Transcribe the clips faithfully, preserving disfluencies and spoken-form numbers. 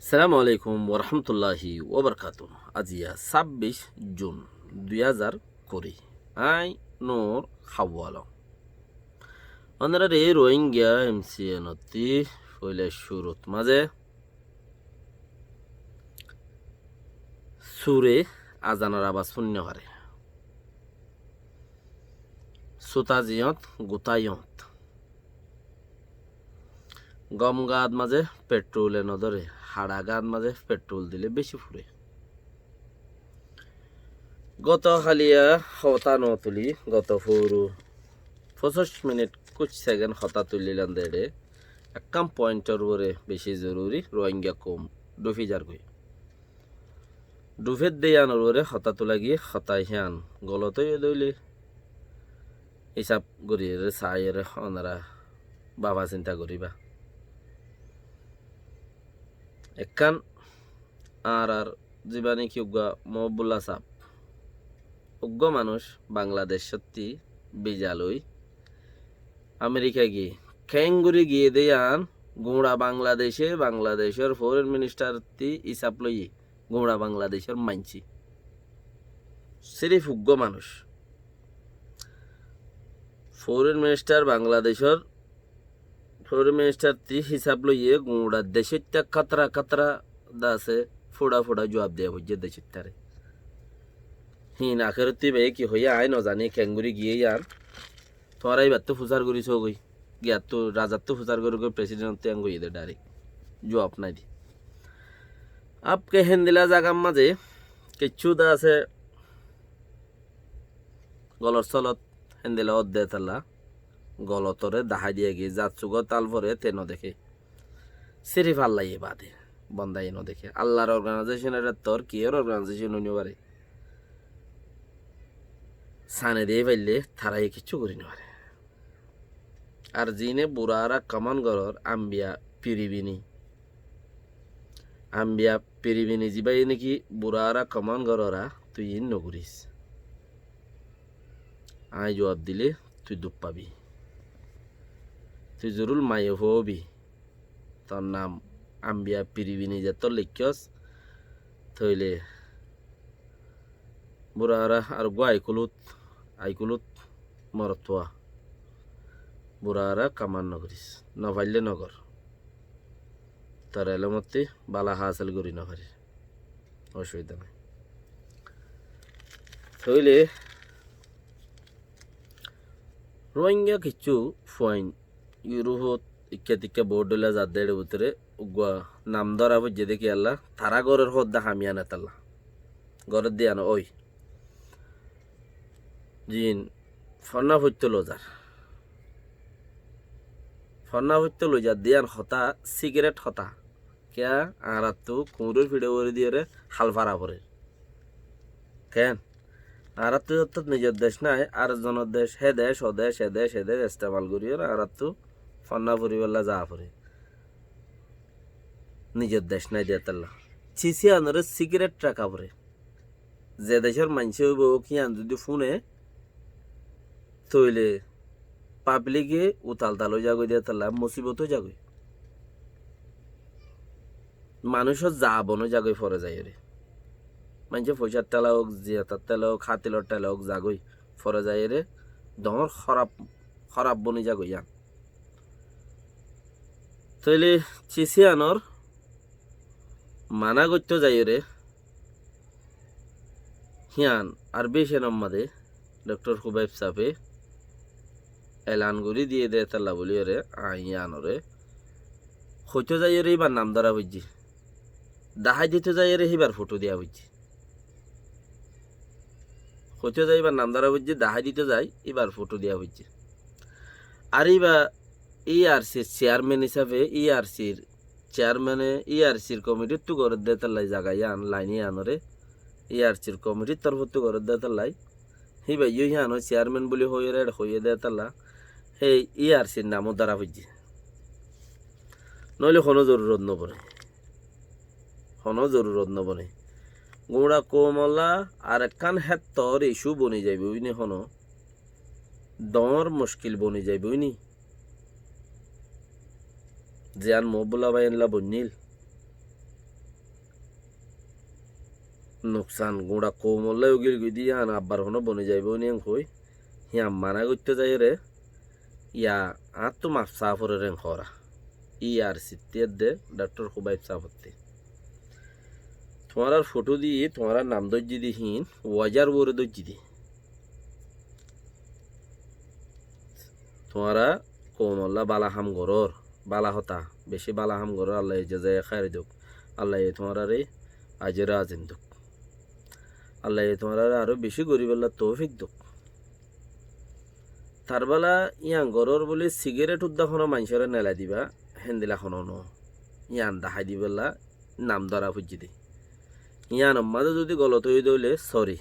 Assalamu alaikum warahmatulláhi wabarakátuhu. Aziya sábbic jun dui házar kuri. Añí Nur Hawwal. Ónorare Rohingya M C N ottí foila cúrut mazé sure azanor abas fúinno fare. Suta ziyót, guta yót. Gom gaat mazé petrole nodóre, haça gaat mazé petrol dile beci fure. Goto haliya hotá notuli, goto foóru fosíc minit kuc sekend hotá tulilam de ére, ekkán pointor uore beci zoruri, Rohingya koum dhufi zargoi. Dhufédde yíanor uore hotá tulá giyé, hotá hían golot óiye dé óile, hísab goríyeré saáiyeré ónora báfa sinta goríba. Ekkán añárar zibá néki uggúa Mohibullah saáb, uggúa manúic Bangladecótti biza loi Amerika giyé. Keéngorí giyé dé yían, guñça Bangladecé, Bangladecór foreign minister ottí hísab loiyé, guñça Bangladecór maincé. Sírif uggúa manúic. Foreign minister Bangladecór, foreign minister ottí hísab loiyé, guñça decóitta kátara kátara dase fúça fúça juab diya foijjé decóittaré. Híin akérottí íbaye ki hoiyé aññí nozaní, keéngorí giyé yían. Tuáñra íbattú fusár gorí soógoi, giyattú razattú fusár gorógoi, president ottú yían goijjé dé direct. Juab nái dé. Abke héndilla zagar mazé kiccú de asé golot solot héndilla ódde tolla, golotoré dahái diya giyé, zar sukót al fore te nodeké. Sírif Allaye baade bondaye nodeké. Allar organization eçé tor kiyór organization ói nofaré. Sane diyé faillé tará yó kiccú gorí nofaré. Ar ziíne burara komán gorór ambiya piribini, ambiya piribini zibáye néki burara komán goróra, tui iín nogoríc. Aññí juab dilé tui duk fabi. Tui zorúr maiyafua óbi. Tor nam ambiya piribini zettót leikkós, tóile burara ar uggúa aikulút, aikulút morotfua. Burara kamán nogoríc, nofaillé nogor. Tor elómottí bála hásil gorí nofarir. Osubidá nái. Tóile Rohingya kiccú fuain Yurupot ikká tikká boóut dhoilla zadde, éçe bútore uggúa nam dóra foijjé dé kiyólla, tará góror hoódde ham yían etálla. Góror de yían ói. Ziín fonná foittó lozar. Fonná foittó loizar de yían hotá, sikiret hotá. Kiyá añáráttu kuñror fiçe uore diyoré hál fara forer. Keén? Añáráttu ottót nizor dec nái, ar zonor dec, hé dec, ó dec, e dec, e dec estemal goríyoré añáráttu fonná foribálla zaa fore. Nizor dec nái de etálla. Cis yíanoré sikiret raká fore. Ze decór maincé óibo óuk yían zudi fúne, tóile pablike utal tal ói zagói de etálla, musibot ói zagói. Manúic ó zabon ói zagói fore zaiyóre. Maincé foicár théla óuk, ziyatar théla óuk, hátilor théla óuk zagói. Fore zaiyóre doóñr hóraf, hóraf boni zagói yían. Tóile cis yíanor maná goittó zaiyóre, hían ar beci nomma de Doktor Hubaib sáfe elan gorí diyé dé etálla bóliyoré aññí yíanoré hoitó zaiyóre íbar nam dóra foijjé. Dahái dito zaiyóre híbar fothó diya foijjé. Hoitó zai íbar nam dóra foijjé, dahái dito zai íbar fothó diya foijjé. Ar íba E R C r chairman hísafe, E R C r chairman e E R C r komitir tú gorédde etálla zaga yían, lain yíanoré E R C r komitir torfóttu gorédde etálla. Híba yó yíanor chairman bóli hoiyóre eçe hoiyé dé etálla. Hé E R C r nam ó dóra foijjé. Noóile honó zorurot nobone. Honó zorurot nobone. Guñça koumolla arekkán héttor issue boni zaiboi né honó. Doóñr muckil boni zaiboi né. Ziyán Mohibullah bái enlla boinníl. nuksan, guñça koumolla ógil goi de yían abbar honó boni zaibóu né en hoi, hían mana goittó zaiyóre, yá añáttu maf saá foré en hoóra. E R C ttí edde Daktor Hubaib sáfottí. Tuáñrar fotó di, tuáñrar nam dóijji de híin, wazar uore dóijji de. Tuáñra koumolla bála ham gorór, bála hotá, bicí bála ham gorór, Allaye jazaye háir douk. Allaye tuáñrare ajre azim douk. Allaye tuáñrare aró bicí goríbolla toufik douk. Tarbála yían gorór bóli sigaret udda honó maincóre nelai diba, héndila honó no. Yían dahái dibolla nam dóra foijjé de. Yíanor mazé zodi golot óiye de óile sóri.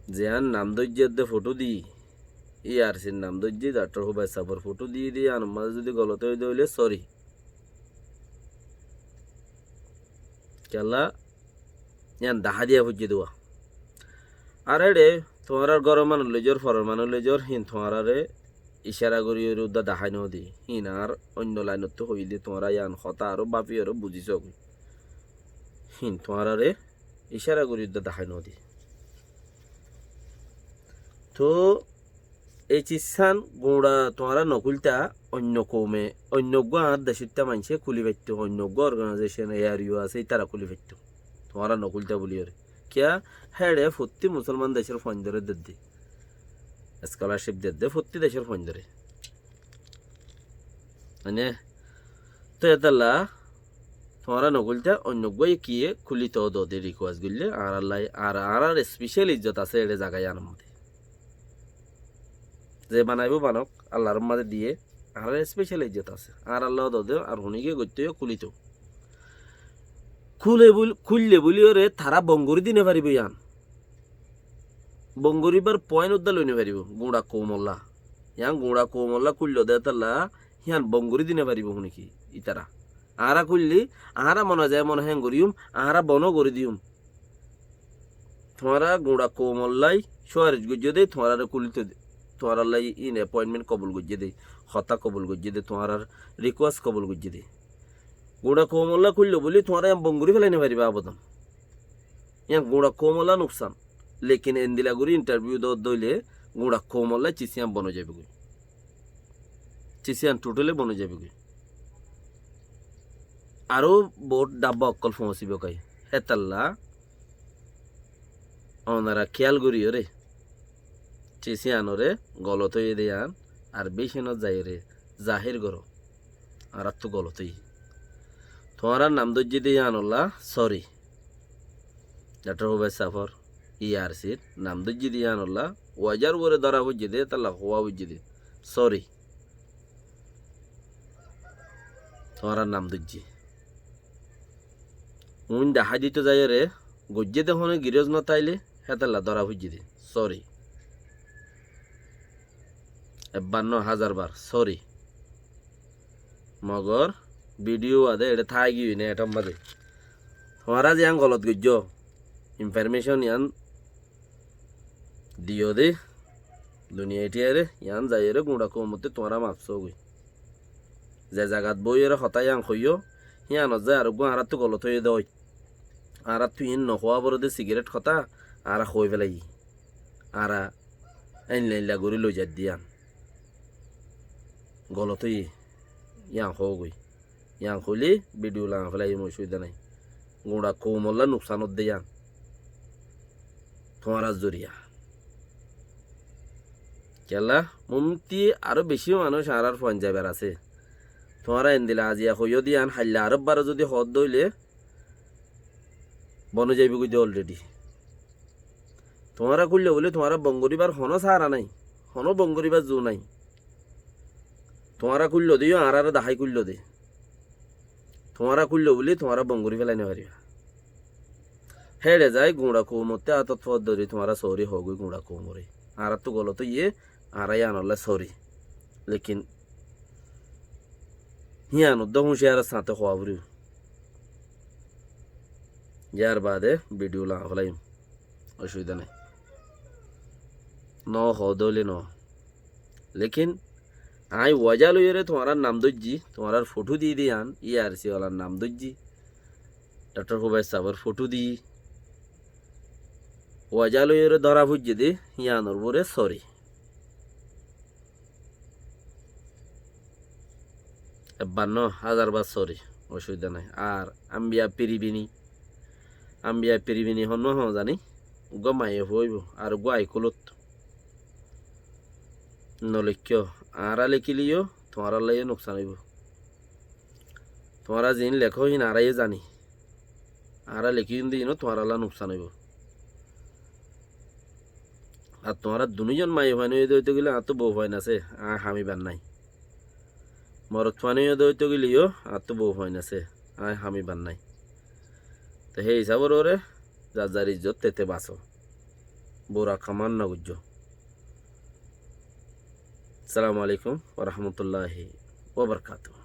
Ziyán nam dóijje edde fotó di, E R C r nam dóijje, Daktor Hubaib sáfor fotó di de, yíanor mazé zodi golot óiye de óile sóri. Kiyólla, yían dahá diya foijjé de uwá. Ar eçe tuáñrar góror manúic loizor, foror manúic loizor, híin tuáñrare icára gorí gorí udda dahái no de. Híin añár oinno lainottú hoiyí de, tuáñra yían hotá aró báfi aró buzí sógoi. Híin tuáñrare icára gorí udda dahái no de. Toóu ei ciccán guñça tuáñra nokúilta, oinno koume, oinno eggúa añár decóitta maincé kúli faittó, oinno eggúa organaizecon, A R U asé, ítara kúli faittó. Tuáñra nokúilta bóliyoré. Kiyá? Héçe fottí musólman decór fuaindóre dedde. Scholarship dedde fottí decór fuaindóre. Mane, toóu étalla tuáñra nokúilta, oinno eggúaye kiyé kúlito dode request goillé, añárallai, añára, añárar special izzot asé éçe zaga yíanor modé. Ze banaibóu banok, Allar mazé diyé, añárar special izzot asé. Añárallai dode, ar honíkiyé goittó yó kúlito. Kúle bul-, kúille bóliyoré tará bon gorí di no faribóu yían. Bon goríbar point udda loi no faribóu, guñça koumolla. Yían guñça koumolla kúillo de étalla, hían bon gorí di no faribóu honíkiyé, ítara. Añára kúilli, añára mone zai mone hé goríyum, añára bono gorí diyum. Tuáñra guñça koumollai cúaric goijjó de, tuáñrare kúlito de, tuáñrallai íin appointment kobul goijjé de, hotá kobul goijjé de, tuáñrar request kobul goijjé de. Guñça koumolla kúillo bóli tuáñra yían bon gorí félai no faribá abodon. Yían guñça koumolla nuksan. Lekin endila gorí interview dodde óile guñça koumolla cis yían bon ói zaibógoi. Cis yían totally bon ói zaibógoi. Aró bout dhabba ókkol foóñsibóu goi. Hétalla onora kiyál goríyoré, cis yíanoré golot óiye de yían, ar bícinot zaiyóre zahér goró, añáráttu golot óiye. Tuáñrar nam dóijje de yíanolla sóri. Daktor Hubaib sáfor, E R C r nam dóijje de yíanolla, wazar uore dóra foijjé de, étalla hoó foijjé de. Sóri. Tuáñrar nam dóijje. Uñí dahái dito zaiyóre, goijjé de honó giróz no táile, hétalla dóra foijjé de. Sóri. Ebbar no, házar bar, sóri. Mogor bidiyó uwá de eçé tái giyói netor mazé. Tuáñra ziyán golot goijjó, infarmecon yían diyó de, duniyai thíyaré, yían zaiyóre guñça koumottí tuáñra maf sógoi. Ze zagat boóiyoré hotá yían hoiyó, híanot zai areggúa añáráttu golot óiye de óit. Añáráttu iín nohówa foré de sigaret hotá, añára hoói félaiyí. Añára éilla éilla gorí loi zaidde yían. Golot óiye, yían hoógoi. Yían hoilé bidiyó lagai félaiyum, osubida nái. Guñça koumolla nuksan ódde yían. Tuáñrar zoriya. Kiyólla, muúmti aró bicí manúic añárar fuain zaibar asé. Tuáñra endila aziya hoiyó de yían, hailla arebbare zodi hoódde óile, bon ói zaibógoi de already. Tuáñra kúillo bóli tuáñra bon goríbar honó sára nái, honó bon goríbar zu nái. Tuáñra kúillo de yó añáráre dahái kúillo de. Tuáñra kúillo bóli tuáñra bon gorí félai no faribá. Héçe zai guñça koumottí átot fóot dóri tuáñra sóri hoógoi guñça koumoré. Añáráttu golot óiye, añára yíanolla sóri. Lekin híyan uddá húciyaror sáñte hoó foribó. Yar baade bidiyó lagai félaiyum. Osubida nái. No hoó de óile no. Lekin añí waja loiyóre tuáñrar nam dóijji, tuáñrar fotó di de yían, E R C walar nam dóijji. Doktor Hubai sábor fotó di wajá loiyóre dóra foijjé dé, yíanor uore sóri. Ebbar no, házar bar sóri, osubida nái. Ar ambiya piribini, ambiya piribini honnúa hoó zani, uggúa maiyafua óibo, ar uggúa aikulót. Noleikkó, añára lekíle yó, tuáñrallá yó nuksan óibo. Tuáñra ziín lekó híin añára yó zani. Añára lekíyum dé híin ó tuáñrallá nuksan óibo. Ar tuáñra dunúzon maiyafuain óiye dé óito gile añáttu boufuain asé, aññí hamibar nái. Morotfuain óiye dé óito gile yó añáttu boufuain asé, aññí hamibar nái. Te hé hisábor uore zar zar izzot tete basó. Bura kamán nogoijjó. Assalamu alaikum wa rahmatullahi wa barakatuhu.